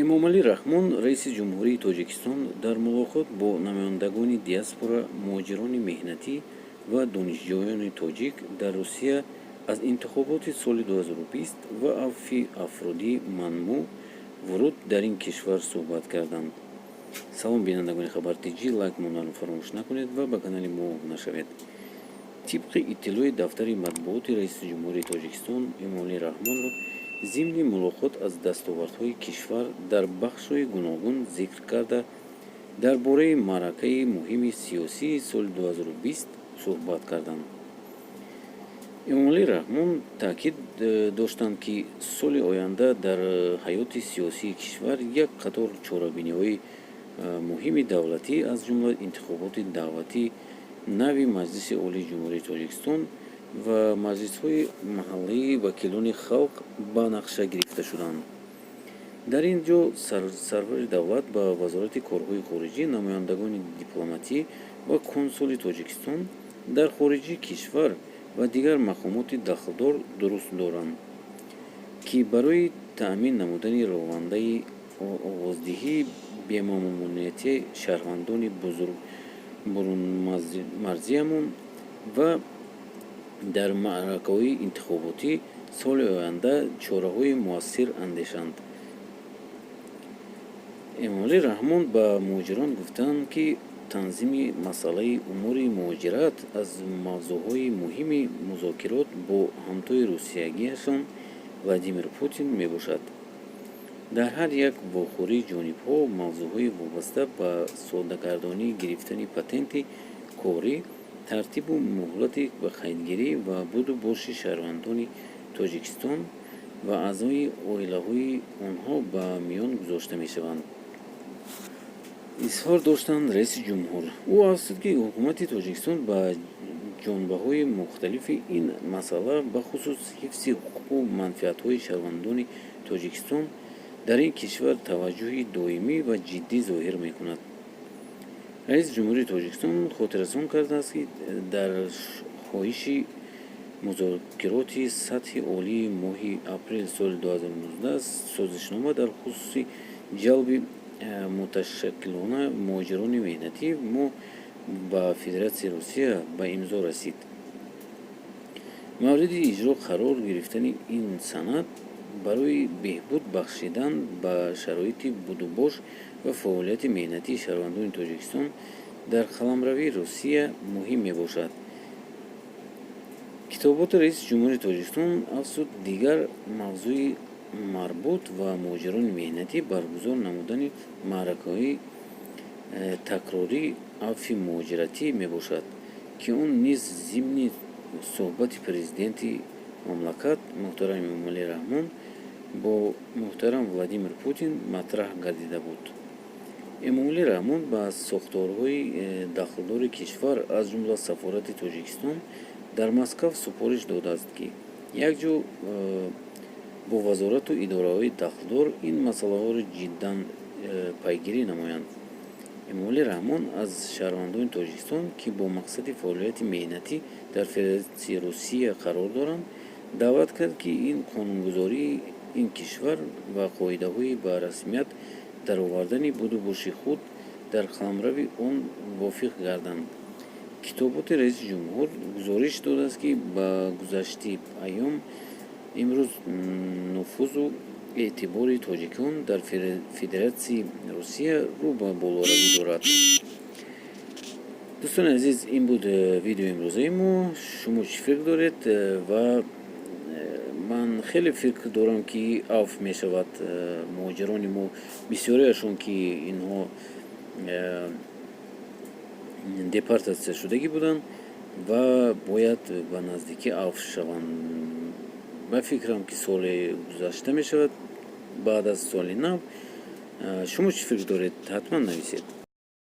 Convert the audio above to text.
Эмомалӣ Раҳмон, раиси Ҷумҳурии Тоҷикистон, дар мулоқот бо намояндагони диаспора, муҳоҷирони меҳнатӣ ва донишҷӯёни тоҷик дар Русия аз интихоботи соли 2020 ва авфи афроди манмӯъ вуруд дар ин кишвар суҳбат карданд. Салом, бинандагони Хабар Тҷ, лайк монданро фаромӯш накунед ва ба канали мо обуна шавед. Тибқи иттилои дафтари матбуоти раиси Ҷумҳурии Тоҷикистон, Эмомалӣ Раҳмонро зимни мулоқот аз дастовардҳои кишвар дар бахшҳои гуногун зикр карда, дар бораи маъракаи муҳими сиёсии соли 2020 суҳбат карданд. Эмомалӣ Раҳмон таъкид доштанд, ки соли оянда дар ҳаёти сиёсии кишвар як қатор чорабиниҳои муҳими давлатӣ, аз ҷумла интихоботи даъватии нави Маҷлиси Олии Ҷумҳурии Тоҷикистон ва маҷлисҳои маҳаллии вакилони халқ ба нақша гирифта шуданд. Дар ин ҷо сарвари давлат ба Вазорати корҳои хориҷӣ, намояндагони дипломатӣ ва консули Тоҷикистон дар хориҷи кишвар ва дигар мақомоти дахлдор дуруст доранд, ки барои таъмин намудани равандаи овоздиҳии бемамониати шаҳрвандони бурунмарзиямон ва дар маъракаҳои интихоботӣ соли оянда чораҳои муассир андешанд. Эмомалӣ Раҳмон ба муҳоҷирон гуфтанд, ки танзими масъалаи умури муҳоҷират аз мавзӯъҳои муҳими музокирот бо ҳамтои русиягиашон Владимир Путин мебошад. Дар ҳар як вохӯрӣ ҷонибҳо мавзӯъҳои вобаста ба соддагардонии гирифтани патенти корӣ, тартибу муҳлати ба қайдгирӣ ва буду боши шаҳрвандони Тоҷикистон ва аъзои оилаҳои онҳо ба миён гузошта мешаванд, изҳор доштанд раиси ҷумҳур. Ӯ афзуд, ки ҳукумати Тоҷикистон ба ҷонбаҳои мухталифи ин масъала, бахусус ҳифзи ҳуқуқу манфиатҳои шаҳрвандони Тоҷикистон дар ин кишвар, таваҷҷӯҳи доимӣ ва ҷиддӣ зоҳир мекунад. Раиси Ҷумҳурии Тоҷикистон хотиррасон кардааст, ки дар хоҳиши музокироти сатҳи олии моҳи апрели соли 2019 созишнома дар хусуси ҷалби муташаккилона муҳоҷирони меҳнатии мо ба Федератсияи Русия ба имзо расид. Мавриди иҷро қарор гирифтани ин санад барои беҳбуд бахшидан ба шароити будубош ва фаъолияти меҳнатии шаҳрвандони Тоҷикистон дар қаламрави Русия муҳим мебошад, китоботи раиси Ҷумҳурии Тоҷикистон афзуд. Дигар мавзӯи марбут ба муҳоҷирони меҳнатӣ баргузор намудани маъракаҳои такрории авфи муҳоҷиратӣ мебошад, ки он низ зимни суҳбати Президенти мамлакат муҳтарам Эмомалӣ Раҳмон бо муҳтарам Владимир Путин матраҳ гардида буд. Эмомалӣ Раҳмон ба сохторҳои дахлдори кишвар, аз ҷумла сафорати Тоҷикистон дар Москав, супориш додааст, ки якҷо бо вазорату идораҳои дахлдор ин масъалаҳоро ҷиддан пайгирӣ намоянд. Эмомалӣ Раҳмон аз шаҳрвандони Тоҷикистон, ки бо мақсади фаъолияти меҳнатӣ дар Федератсияи Русия қарор доранд, даъват кард, ки ин қонунгузории ин кишвар ва қоидаҳои ба расмият даровардани будубоши худ дар қаламрави он мувофиқ гарданд. Китоботи раиси ҷумҳур гузориш додааст, ки ба гузашти айём имрӯз нуфузу эътибори тоҷикон дар Федератсияи Русия рӯ ба болоравӣ дорад. Дӯстони азиз, ин буд видеои имрӯзаи мо. Шумо чӣ фикр доред? Ва ман хеле фикр дорам, ки авф мешавад муҳоҷирони мо, бисёриашон, ки инҳо депортатсия шудагӣ буданд ва бояд ба наздикӣ авф шаванд. Ба фикрам, ки соли гузашта мешавад, баъд аз соли нав. Шумо чӣ фикр доред, ҳатман нависед.